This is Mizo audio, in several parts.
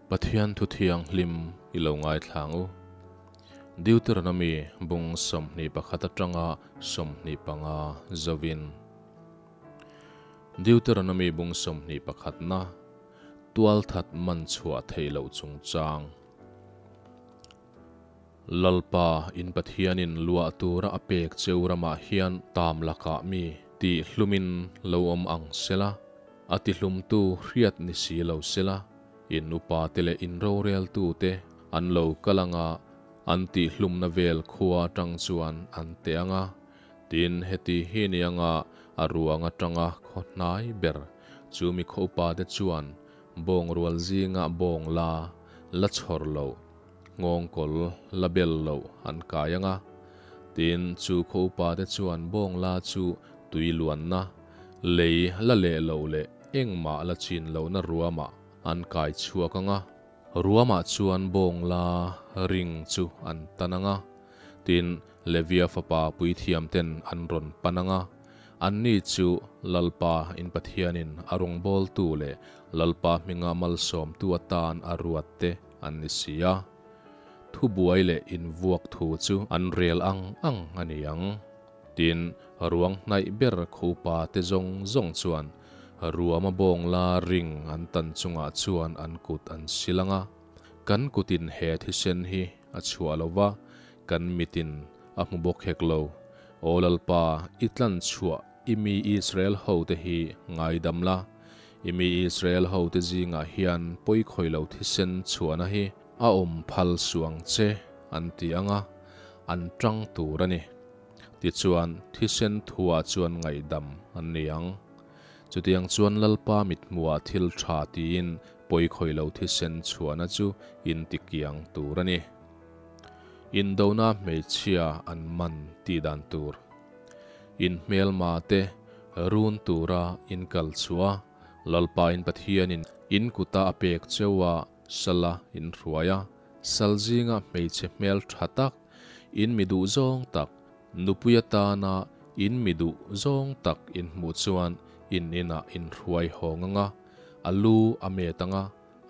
Pathian thu thianghlim i lo ngaithla ang u. Deuteronomy bung 21 atanga 25 zovin. Deuteronomy bung 21 na tualthat man chhuah theih loh chungchang. Lalpa in Pathianin luah tura a pek cheu ramah hian tam lakah mi tih hlumin lo awm ang sela, a tihlumtu hriat ni si lo sela, in upate leh in roreltute an lo kal anga an tihhlumna vel khua atang chuan an teh anga, tin heti hi ni anga a ruang atanga khaw hnai ber chu mi khaw upate chuan bawng rual zinga bawng la la chhawr loh nghawngkawl la bel loh an kai anga, tin chu khaw upate chuan bawng la chu tui luanna lei la leh loh leh engmah la chin lohna ruamah an kai chhuak anga, ruamah chuan bawng la ring chu an tan anga, tin Levia fapa puithiam ten an rawn pan anga, anni chu Lalpa in Pathianin a rawngbawltu leh Lalpa hminga malsawmtu atan a ruat te an ni si a. Thubuai leh invuak thu chu an rel ang ang a ni ang. Tin, ruang hnaih ber khupa te zawng zawng chuan ruama bawng la ring an tan chungah chuan an kut an sil ang a. Kan kutin he thisen hi a chhuah lo va, kan mitin a hmu bawk hek lo. Aw Lalpa, i tlan chhuah i mi Israel hote hi ngaidam la. I mi Israel hote zingah hian pawi khawi lo thisen chhuahna hi a awm phal suh ang che, an ti ang a, an tang tur a ni. Tichuan, thisen thuah chuan ngaihdam an ni ang. Chutiang chuan Lalpa mithmuhah thil tha tiin pawi khawi lo thisen chhuahna chu in ti kiang tur a ni. Indona hmeichhia an man tih dan tur. In hmelma te run tura in kal chhuah a, Lalpa in Pathianin in kuta a pek cheu a, sala in hruai a, sal zinga hmeichhe hmel tha tak, in mi duh zawng tak, nupui atana in mi duh zawng tak in hmuh chuan in inah in hruai hawng anga, a lu a met anga,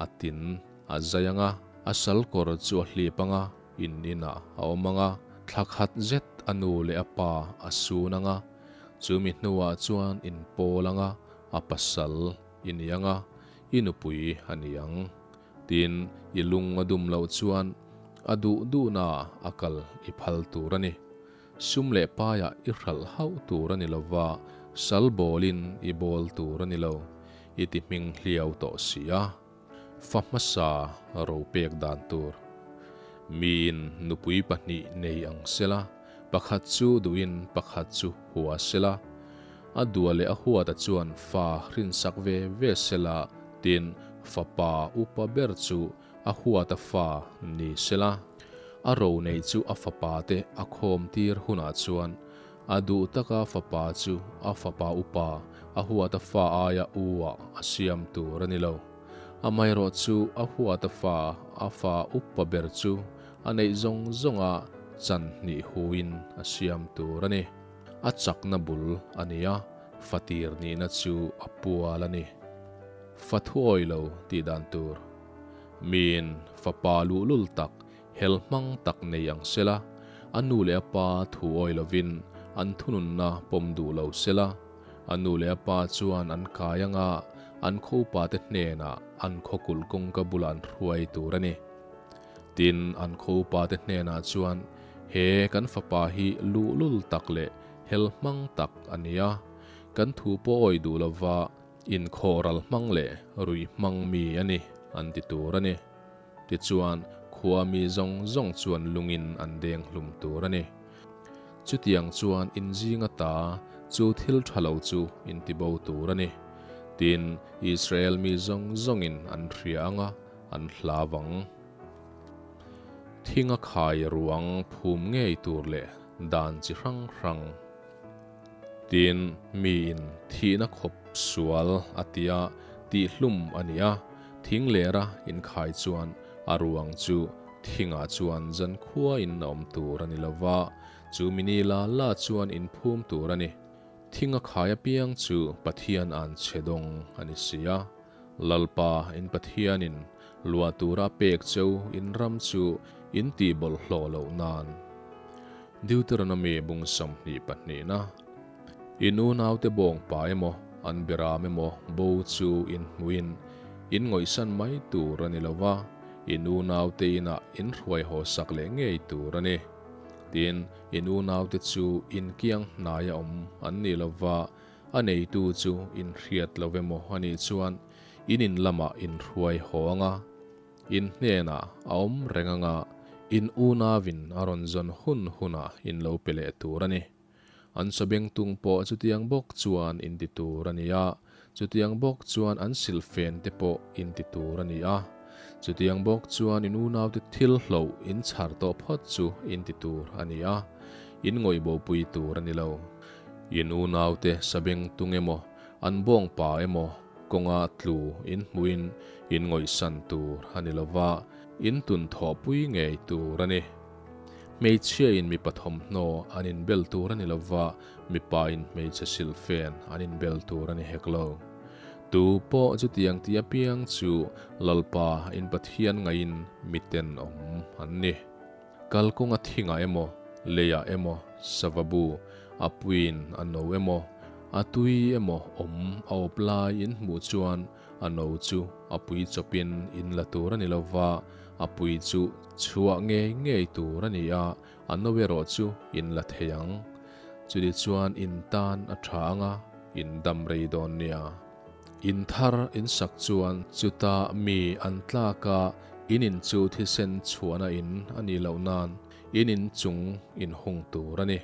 a tin a zai anga, a sal kawr chu a hlip anga, in inah a awm anga, thla khat zet a nu leh a pa a sun anga, chumi hnuah chuan in pawl anga, a pasal i ni anga, i nupui a ni ang. Tin, i lung a dum loh chuan a duh duhna a kal i phal tur a ni. Sum leh paiah i hralh hauh tur a ni lo va, sal bawlin i bawl tur a ni lo, i ti hming hliau tawh si a. Fa hmasa ro pek dan tur. Miin nupui pahnih nei ang sela, pakhat chu duhin pakhat chu hua sela, a dua leh a huata chuan fa hrinsak ve ve sela, tin, fapa upa ber chu a huata fa ni sela, a ro nei chu a fapa te a khawm tir hunah chuan a duh taka fapa chu a fapa upa a huata fa aia u ah a siam tur a ni lo. Amaherawh chu a huata fa a fa upa ber chu a neih zawng zawnga chan hnih huin a siam tur a ni. A chakna bul a ni a, fatir nihna chu a pual a ni. Fa thuawi lo tih dan tur. Miin fapa luhlul tak, hel hmang tak nei ang sela, a nu leh a pa thu awi lovin an thununna pawm duh lo sela, a nu leh a pa chuan an kai anga an khawupate hnenah an khawkulh kawngka bulah an hruai tur a ni. Tin, an khawupate hnenah chuan, He kan fapa hi luhlul tak leh hel hmang tak a ni a, kan thu pawh awi duh lova, Inkhawhral hmang leh ruih hmang mi a ni an ti tur a ni. Tichuan, khua mi zawng zawng chuan lungin an deng hlum tur a ni. Chutiang chuan inzing ata chu thil tha lo chu intibo tur a ni. Tin, Israel mi zawng zawngin an hria ang a, an hlau ang. Thinga khai ruang phum ngei tur leh dan chi hrang hrang. Tin, miin thihna khawp sual a tia tihhlum a ni a, thing lera inkhai chuan a ruang chu thingah chuan zankhuain a awm tur a ni lo va, chu mini la la chuan inphum tur a ni. Thinga khai apiang chu Pathian an che dawng a ni si a, Lalpa in Pathianin Luah tura pek cheu in ram chu in tih bawlhhlawh loh nan. Deuteronomy bung 22 na. In unaute bawng pa emaw an beram emaw bo chu in hmuin in ngawihsan mai tur a ni lo va, in unaute inah in hruai haw sak leh ngei tur a ni. Tin, in unaute chu in kiang hnaia awm an ni lo va, a neitu chu in hriat lo emaw a nih chuan in in lamah in hruai haw anga, in hnenah a awm reng anga, in unauin a rawn zawn hun hunah in lo pe leh tur a ni. An sabengtung pawh chutiang bawk chuan in ti tur a ni a, chutiang bawk chuan an silhfen te pawh in ti tur a ni a, chutiang bawk chuan in unaute thil hloh in chhar tawh phawt chu in ti tur a ni a, in ngawih bopui tur a ni lo. In unaute sabengtung emaw, an bawngpa emaw kawnga tlu in hmuhin in ngawihsan tur a ni lo va, in tun thawhpui ngei tur a ni. Hmeichhia in mipa thawmhnaw an inbel tur a ni lo va, mipa in hmeichhe silhfen an inbel tur a ni hek lo. Tu pawh chutiang tih apiang chu Lalpa in Pathian ngaiin miten awm an ni. Kalkawnga thingah emaw, leiah emaw, sava bu, a puiin a no emaw, a tui emaw awm a awp lai in hmuh chuan a no chu a pui chawpin in la tur a ni lo va, a pui chu chhuah ngei ngei tur a ni a, a no erawh chu in la thei ang. Chutichuan in tan a tha ang a, in dam rei dawn nia. In thar in sak chuan chuta mi an tlak a, in in chu thisen chhuahna in a nih loh nan in in chung in hung tur a ni.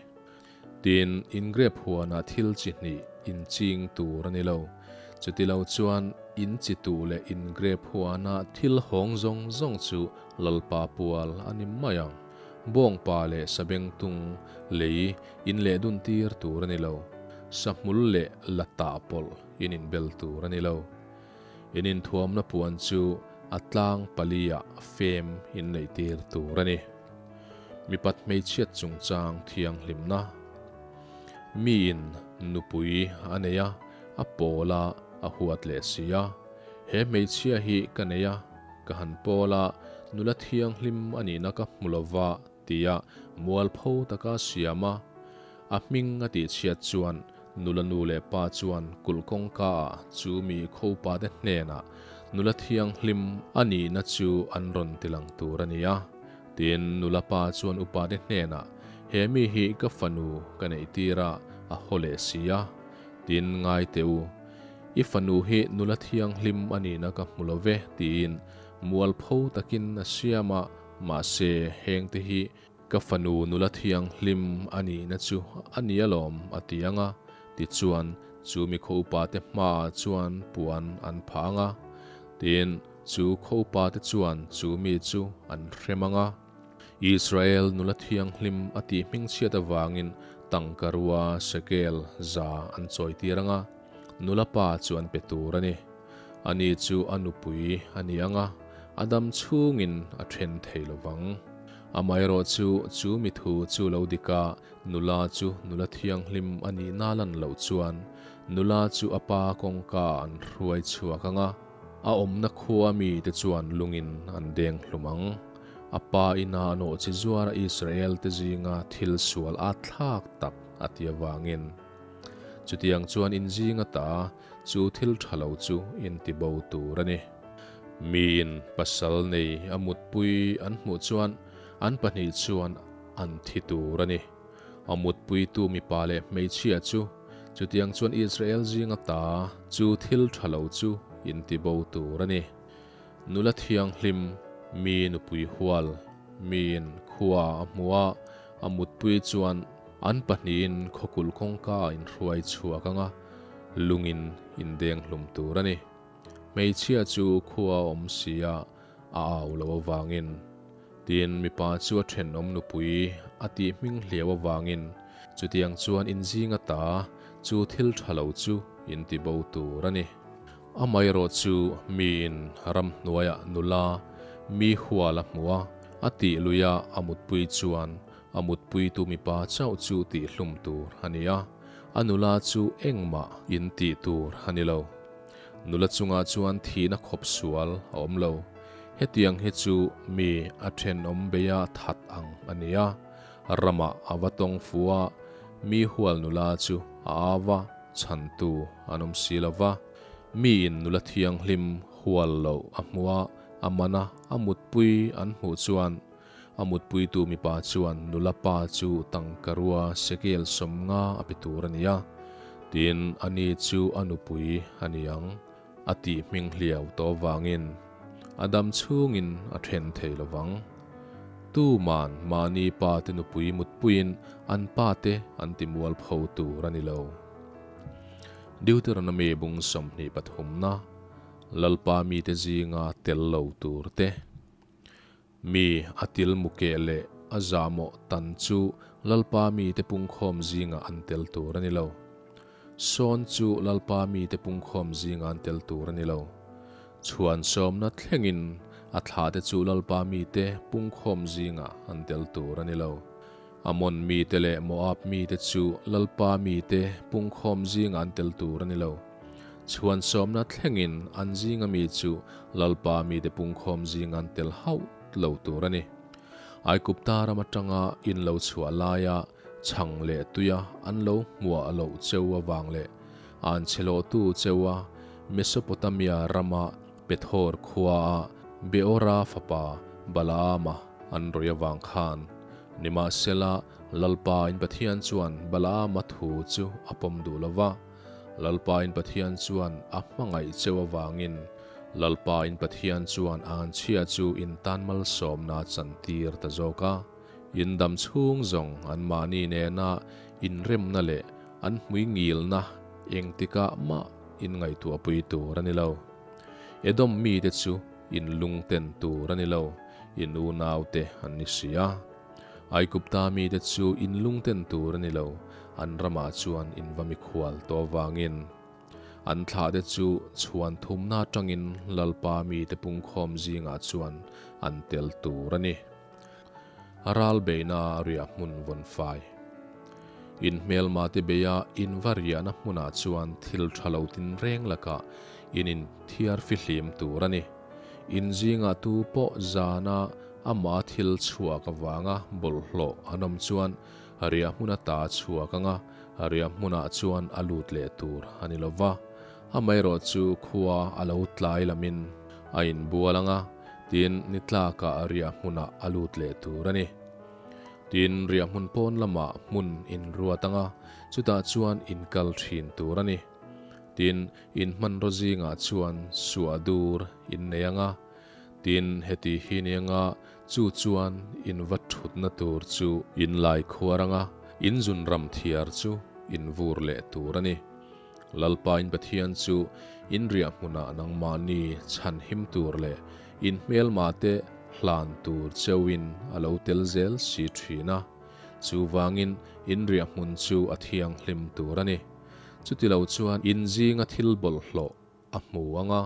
Tin, in grep huanah thil chi hnih in ching tur a ni lo. Chuti lo chuan in chi tuh leh in grep huana thil hawng zawng zawng chu Lalpa pual a ni mai ang. Bawngpa leh sabengtung lei in leh dun tir tur a ni lo. Sahmul leh la tah pawlh in inbel tur a ni lo. In inthuamna puan chu a tlang paliah fem in neih tir tur a ni. Mipat hmeichhiat chungchang thianghlimna. Miin nupui a nei a, a pawl a, a huat leh si a. He hmeichhia hi ka nei a, ka han pawl a, nula thianghlim a nihna ka hmu lo va tia mualpho taka siam a, a hming a tihchhiat chuan nula nu leh pa chuan kulh kawngka ah chu mi khopa te hnenah nula thianghlim a nihna chu an rawn tilang tur a ni a. Tin, nula pa chuan upa te hnenah, He mi hi ka fanu ka neih tir a, a haw leh si a. Tin, ngai teh u, i fanu hi nula thianghlim a nihna ka hmu lo ve, tiin mualpho takin a siam a, mahse, hengte hi ka fanu nula thianghlim a nihna chu a ni alawm, a ti ang a. Tichuan, chu mi khaw upa te hmaah chuan puan an phah ang a. Tin, chu khaw upa te chuan chu mi chu an hrem ang a. Israel nula thianghlim a tih hmingchhiat avangin tangkarua shekel za an chawitir ang a, nula pa chu an pe tur a ni. Ani chu a nupui a ni ang a, a dam chhungin a then thei lo vang. Amaherawhchu, chu mi thu chu lo dik a, nula chu nula thianghlim a nih na lan loh chuan nula chu a pa kawngka an hruai chhuak ang a, a awmna khua mite chuan lungin an deng hlum ang. A pa ina a nawh chi zuara Israel te zinga thil sual a thlak tak a ti avangin. Chutiang chuan in zinga ta chu thil tha lo chu in ti bo tur a ni. Miin pasal nei a mutpui an hmuh chuan an pahnih chuan an thi tur a ni. A mutpuitu mipa leh hmeichhia chu chutiang chuan Israel zinga ta chu thil tha lo chu in ti bo tur a ni. Nula thianghlim, mi nupui hual, miin khua a hmu a, a mutpui chuan an pahnihin khawkulh kawngka a inhruai chhuak ang a, lungin indeng hlum tur a ni. Hmeichhia chu khua a awm si a, a au lo avangin. Tin, mipa chu a thenawm nupui a tih hming hliau avangin chutiang chuan inzing ata chu thil tha lo chu intibo tur a ni. Amaherawhchu miin ramhnuaiah nula mi hual a hmu a, a tih luia a mutpui chuan a mutpuitu mipa chauh chu tihhlum tur a ni a, a nula chu engmah intih tur a ni lo. Nula chungah chuan thihna khawp sual a awm lo. Hetiang hi chu mi a thenawm beia that ang a ni a, ramah a va tawng fu a, mi hual nula chu a au va, chhantu an awm si lo va. Miin nula thianghlim hual loh a hmu a, a man a, a mutpui an hmuh chuan a mutpuitu mipa chuan nula pa chu tangkarua sekel 50 a pe tur a ni a, tin, ani chu a nupui a ni ang. A tih hming hliau tawh vangin a dam chhungin a then thei lo vang. Tuman mahni pa te nupui mutpuiin an pa te an ti mualpho tur a ni lo. Deuteronomy bung 23 na Lalpa mite zinga tel lo tur te. Mi a til mukeh leh a zahmawh tan chu Lalpa mite pungkhawm zingah an tel tur a ni lo. Sawn chu Lalpa mite pungkhawm zingah an tel tur a ni lo. Chhuan sawmna thlengin a thlahte chu Lalpa mite pungkhawm zingah an tel tur a ni lo. Ammon mite leh Moab mite chu Lalpa mite pungkhawm zingah an tel tur a ni lo. Chhuan sawmna thlengin an zinga mi chu Lalpa mite pungkhawm zinga an tel hauh lo tur a ni. Aigupta ram atanga in lo chhuah laia chhang leh tuia an lo hmuah loh cheu avang leh an chhelawhtu cheua Mesopotamia rama Pethor khuaa Beora fapa Balaama an rawih avang khan nimahsela Lalpa in Pathian chuan Balaama thu chu a pawm duh lo va. Lalpa in Pathian chuan a hmangaih cheu avangin Lalpa in Pathian chuan a anchhia chu in tan malsawmna a chantir ta zawk a. In dam chhung zawng anmahni nena inremna leh an hmui ngilna engtikah mah in ngaihtuahpui tur a ni lo. Edom mite chu in lungten tur a ni lo, in unaute an ni si a. Aigupta mite chu in lungten tur a ni lo, an ramah chuan in va mikhual tawh avangin. An thlahte chu chhuan thumna atangin Lalpa mite pungkhawm zingah chuan an tel tur a ni. Ral beihna riah hmun vawn fai. In hmelmate beia in va riahna hmunah chuan thil tha lo tinreng lakah in inthiar fihlim tur a ni. In zingah tu pawh zana Amah thil chhuak avanga bawlhhlawh an awm chuan riah hmun ata a chhuak ang a, riah hmunah chuan a lut leh tur a ni lo va. Amaherawh chu khua a lo tlai lamin a inbual ang a, tin ni tlakah riah hmunah a lut leh tur a ni. Tin, riah hmun pawn lamah hmun inruat ang a, chutah chuan inkal thin tur a ni. Tin, in hmanraw zingah chuan suah dur innei ang a, Tin, heti hi ni anga chu chuan in va thutna tur chu in lai khuar anga in zun ram thiar chu in vur leh tur a ni. Lalpa in Pathian chu in riah hmunah nangmahni chhan him tur leh in hmelmate hlan tur cheuhin a lo tel zel si thin a. Chuvangin in riah hmun chu a thianghlim tur a ni. Chutilo chuan in zinga thil bawlhhlawh A hmu ang a,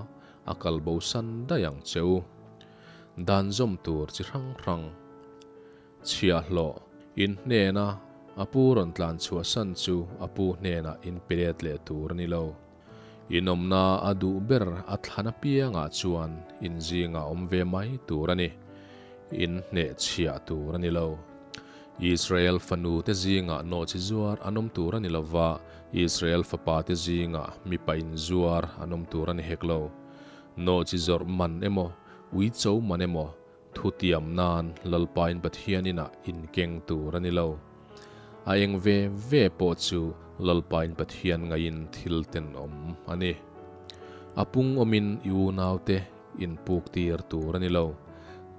a kal bo san daih ang che u. Dan zawm tur chi hrang hrang chhiahhlawh in hnena a pu rawn tlan chhuah san chu a pu hnenah in pe let leh tur a ni lo. In awmna a duh ber a thlan apiangah chuan in zingah awm ve mai tur a ni. In hneh chhiah tur a ni lo. Israel fanu te zingah nawhchi zuar an awm tur a ni lo va, Israel fapa te zingah mipa in zuar an awm tur a ni hek lo. Nawhchi zawrh man emaw, uicho man emaw, thutiam nan Lalpain Pathian inah in keng tur a ni lo. A eng ve ve pawh chu Lalpain Pathian ngaiin thil tenawm a ni. A pung awmin i unaute in puk tir tur a ni lo.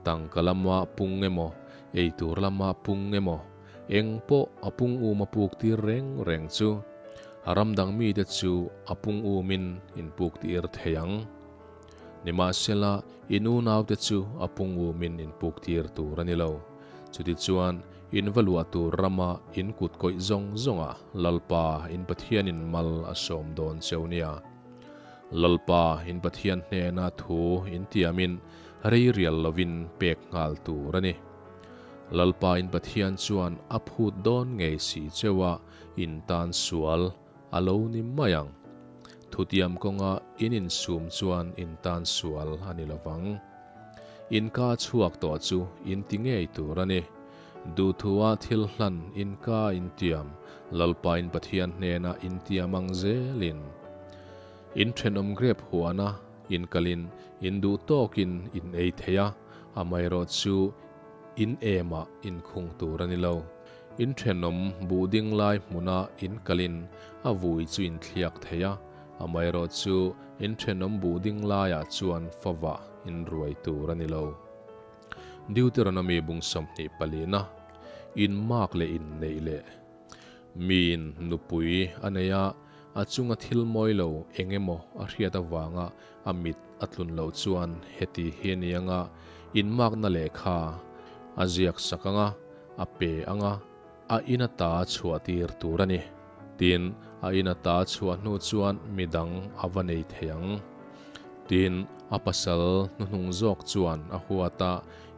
Tangka lama pung emaw, ei tur lama pung emaw, eng pawh a pung um a puk tir reng reng chu a ram dang mite chu a pung umin in puk tir thei ang. Nimahsela, in unaute chu a pung umin in puk tir tur a ni lo. Chutichuan, in va luah tur rama in kut kawih zawng zawngah Lalpa in Pathianin mal a sawm dawn cheu nia. Lalpa in Pathian hnena thu in tiamin rei rial lovin pek nghal tur a ni. Lalpa in Pathian chuan a phut dawn ngei si cheua in tan sual a lo ni mai ang. Thutiam kawnga in insum chuan in tan sual a ni lovang. In ka chhuak tawh chu in ti ngei tur a ni. Duhthua thil hlan in ka intiam, Lalpa in Pathian hnena intiam ang zelin. In thenawm grep huana in kalin in duh tawkin in ei thei a, amaherawhchu in emah in khung tur a ni lo. In thenawm buh ding lai hmuna in kalin a vui chu in thliak thei a, amaherawhchu in thenawm buh ding laiah chuan favah in ruai tur a ni lo. Deuteronomy bung 24-na, In mak leh inneih leh miin nupui a nei a, a chunga thil mawi lo eng emaw a hriat avanga a mit a tlun loh chuan heti hi a ni anga inmakna lehkha a ziak sak anga a pe anga a in ata chhuah tir tur a ni. Tin, a in ata chhuah hnu chuan midang a va nei thei ang. Tin, a pasal hnuhnung zawk chuan a huat a,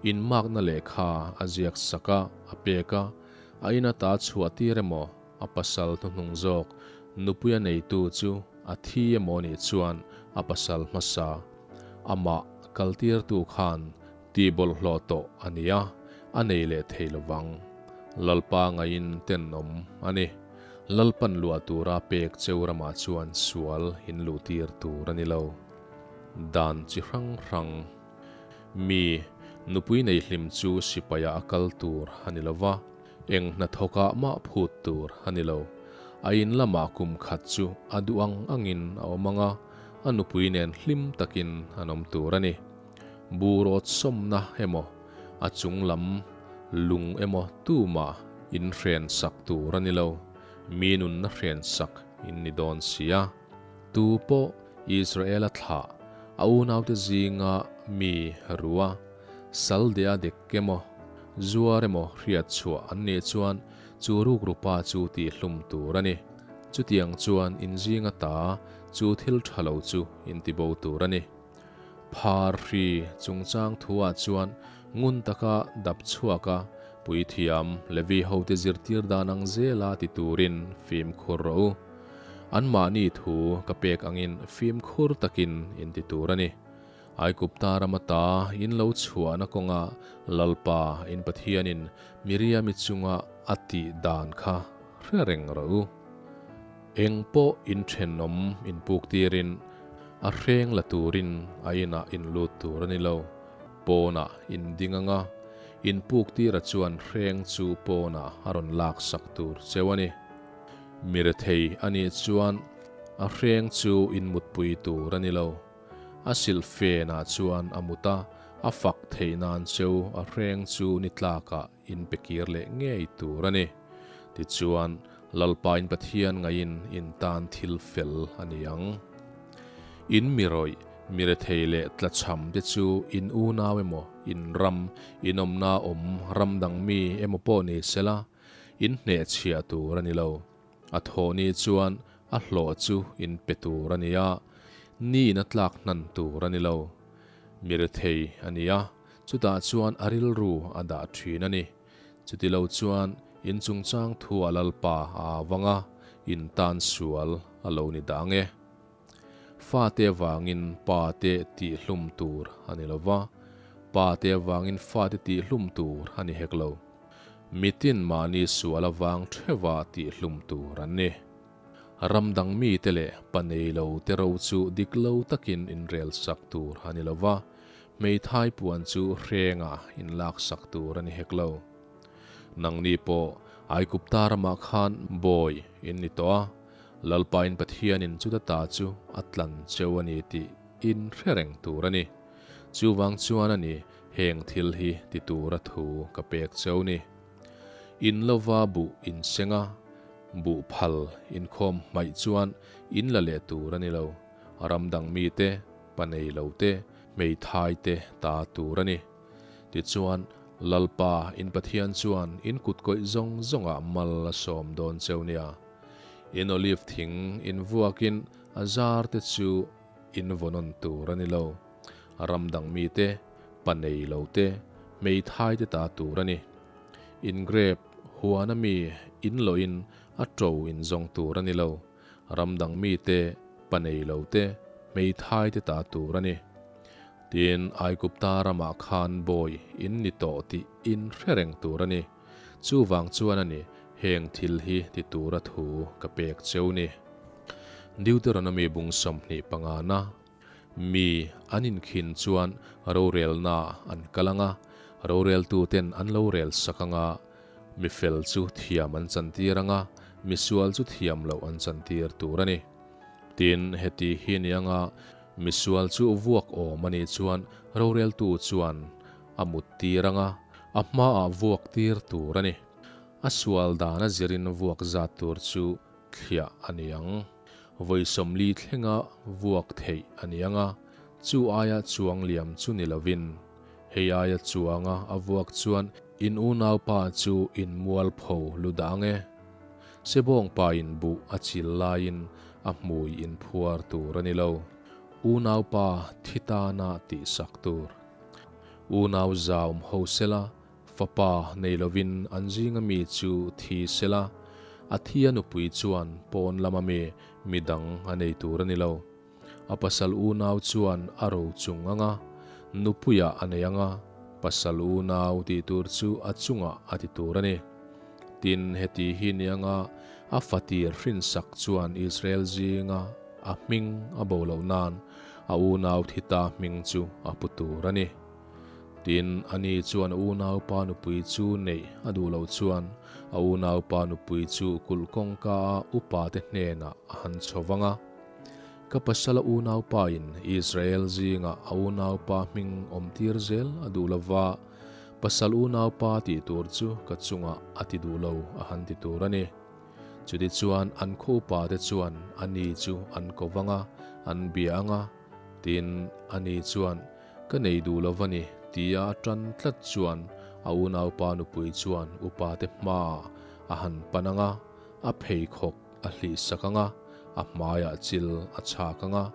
inmakna lehkha a ziak sak a, a pek a, a in ata chhuah tir emaw, a pasal hnuhnung zawk nupuia neitu chu a thi emaw nih chuan a pasal hmasa, amah kaltirtu khan tih bawlhhlawh tawh a ni a, a nei leh thei lovang. Lalpa ngaiin tenawm a ni. Lalpan luah tura pek cheu ramah chuan sual in luhtir tur a ni lo. Dan chi hrang hrang. Mi, nupui nei hlim chu sipaia a kal tur a ni lova, eng hnathawkah mah phut tur a ni lo. A in lamah kum khat chu a duh ang angin a awm ang a, a nupui nen hlim takin an awm tur a ni. Burawt sawmna emaw, a chung lam lung emaw tumah in hren sak tur a ni lo, mi nunna hren sak in ni dawn si a. Tu pawh Israela thlah, a unaute zinga mi rua, sal deh a dek emaw, zuar emaw hriat chhuah an nih chuan chu rukrupa chu tihhlum tur a ni. Chutiang chuan in zinga ta chu thil tha lo chu in tibo tur a ni. Phar hri chungchang thuah chuan ngun taka dap chhuak a, puithiam Levi hote zirtir dan ang zela ti turin fimkhur rawh u. Anmahni thu ka pek angin fimkhur takin in ti tur a ni. Aigupta ram ata in lo chhuahna kawnga Lalpa in Pathianin Miriami chunga a tih dan kha hre reng rawh u. Eng pawh in thenawm in puk tirin a hreng la turin a inah in lut tur a ni lo. Pawnah in ding anga in puk tira chuan hreng chu pawnah a rawn lak sak tur cheu a ni. Mi rethei a nih chuan a hreng chu in mutpui tur a ni lo. A silhfenah chuan a mut a, a fak theih nan cheu a hreng chu ni tlakah in pe kir leh ngei tur a ni. Tichuan, Lalpain Pathian ngaiin in tan thil fel a ni ang. In mi rawih, mi rethei leh tlachham te chu in unau emaw, in ram, in awmna awm ram dang mi emaw pawh ni sela, in hnehchhiah tur a ni lo. A thawh ni chuan a hlawh chu in pe tur a ni a, ni in a tlak hnan tur a ni lo. Mi rethei a ni a, chutah chuan a rilru a dah thin a ni. Chutilo chuan in chungchang thu a Lalpa a avang a, in tan sual a lo ni dang e. Fate avangin pa te tihhlum tur a ni lo va, pa te avangin fate tihhlum tur a ni hek lo. Mitin mahni sual avang theuha tihhlum tur an ni. Ram dang mite leh pa nei lo te ro chu dik lo takin inrel sak tur a ni lo va, hmeithai puan chu hrenga inlak sak tur a ni hek lo. Nangni pawh Aigupta ramah khan bawi in ni tawh a, Lalpain Pathianin chuta ta chu a tlan cheu a ni tih in hre reng tur a ni. Chuvang chuan a ni heng thil hi ti tura thu ka pek cheu ni. In lova buh in seng a, buh phal inkhawm hmaih chuan in la leh tur a ni lo. Ram dang mite, pa nei lo te, hmeithai te ta tur a ni. Tichuan, Lalpa in Pathian chuan in kut kawih zawng zawngah mal a sawm dawn cheu nia. In olive thing in vuakin a zar te chu in vaw nawn tur a ni lo. Ram dang mite, pa nei lo te, hmeithai te ta tur a ni. In grape huana mi in loin a to in zawng tur a ni lo. Ram dang mite, pa nei lo te, hmeithai te ta tur a ni. Tin, Aigupta ramah khan bawi in ni tawh tih in hre reng tur a ni. Chuvang chuan a ni, heng thil hi ti tura thu ka pek cheu ni. Deuteronomy bung 25 na Mi an inkhin chuan rorelna an kal ang a, roreltuten an lo rel sak ang a, mi fel chu thiam an chantir ang a, mi sual chu thiam loh an chantir tur a ni. Tin, heti hi ni ang a, mi sual chu vuak awm a nih chuan roreltu chuan a muttir ang a, a hmaah vuak tir tur a ni. A sual dan a zirin vuak zat tur chu thliah a ni ang. Vawi 40 thlenga vuak theih a ni ang a, chu aia chuang liam chu ni lovin, hei aia chuanga a vuak chuan in unaupa chu in mualpho lu dah ang e. Sebawngpa in buh a chil laiin a hmui in phuar tur a ni lo. Unaupa thi tana tihsak tur. Unau zaum ho sela, fapa nei lovin an zinga mi chu thi sela, a thia nupui chuan pawn lama mi midang a nei tur a ni lo. A pasal unau chuan a ro chung anga, nupuia a nei anga, pasal unau tih tur chu a chungah a ti tur a ni. Tin, heti hi ni anga a fatir hrinsak chuan Israel zinga a hming a bo loh nan a unau thi ta hming chu a pu tur a ni. Tin, ani chuan a unaupa nupui chu neih a duh loh chuan a unaupa nupui chu kulh kawngka a upate hnenah a han chho vang a. Ka pasala unaupa in Israel zinga a unaupa hming awm tir zel a duh lova, pasal unaupa tih tur chu ka chungah a ti duh lo a han ti tur a ni. Chutichuan an khaw upate chuan ani chu an ko vang a, an bia ang a, tin, ani chuan, Ka nei duh lo va ni, tia a tan tlat chuan a unaupa nupui chuan upate hmaah a han pan ang a, a pheikhawk a hlih sak ang a, a hmaiah chil a chhak ang a.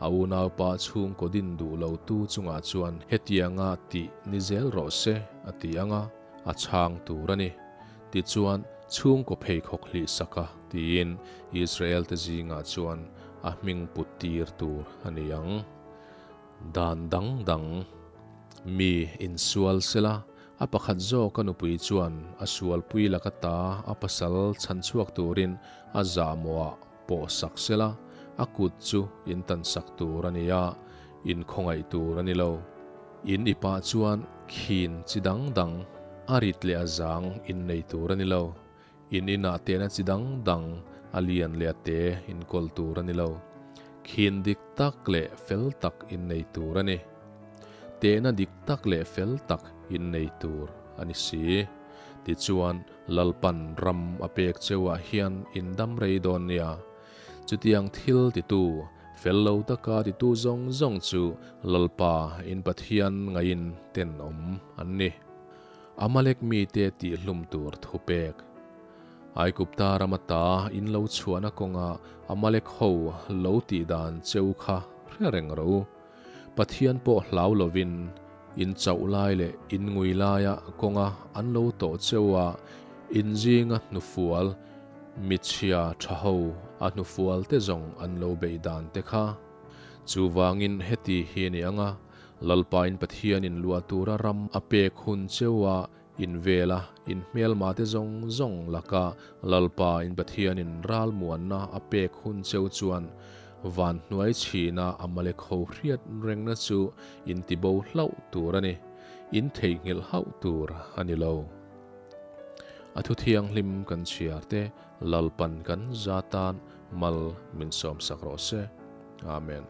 A unaupa chhungkaw din duh lo tu chungah chuan hetianga tih ni zel rawh se a ti ang a, a chhang tur a ni. Tichuan, chhungkaw pheikhawk hlih sak a tiin Israel te zingah chuan a hming put tir tur a ni ang. Dan dang dang. Mi insual sela, a pakhat zawk a nupui chuan a sualpui laka ta a pasal chhan chhuak turin a zahmawhah pawh sak sela, a kut chu in tan sak tur a ni a, in khawngaih tur a ni lo. In ipah chuan khin chi dang dang, a rit leh a zang in nei tur a ni lo. In inah tehna chi dang dang a lian leh a te in kawl tur a ni lo. Khin dik tak leh fel tak in nei tur a ni. Tehna dik tak leh fel tak in nei tur a ni si. Tichuan, Lalpan ram a pek cheuah hian in dam rei dawn nia. Chutiang thil titu, fel lo taka titu zawng zawng chu Lalpa in Pathian ngaiin tenawm an ni. Amalek mite tihhlum tur thupek. Aigupta ram ata in lo chhuahna kawnga Amalek ho lo tih dan cheu kha hre reng rawh u. Pathian pawh hlau lovin in chauh lai leh in ngui laia kawnga an lo tawh cheu a, in zinga hnufual michhia tha ho a hnufual te zawng an lo beih dan te kha. Chuvangin heti hi a ni ang a, Lalpain Pathianin luah tura ram a pek hun cheua in vela in hmelmate zawng zawng laka Lalpain Pathianin ralmuanna a pek hun cheu chuan van hnuai chhina Amalek ho hriat rengna chu in tibo hlauh tur a ni, in theihnghilh hauh tur a ni lo. A thu thianghlim kan chhiar te Lalpan kan za tan mal min sawmsak rawh se. Amen.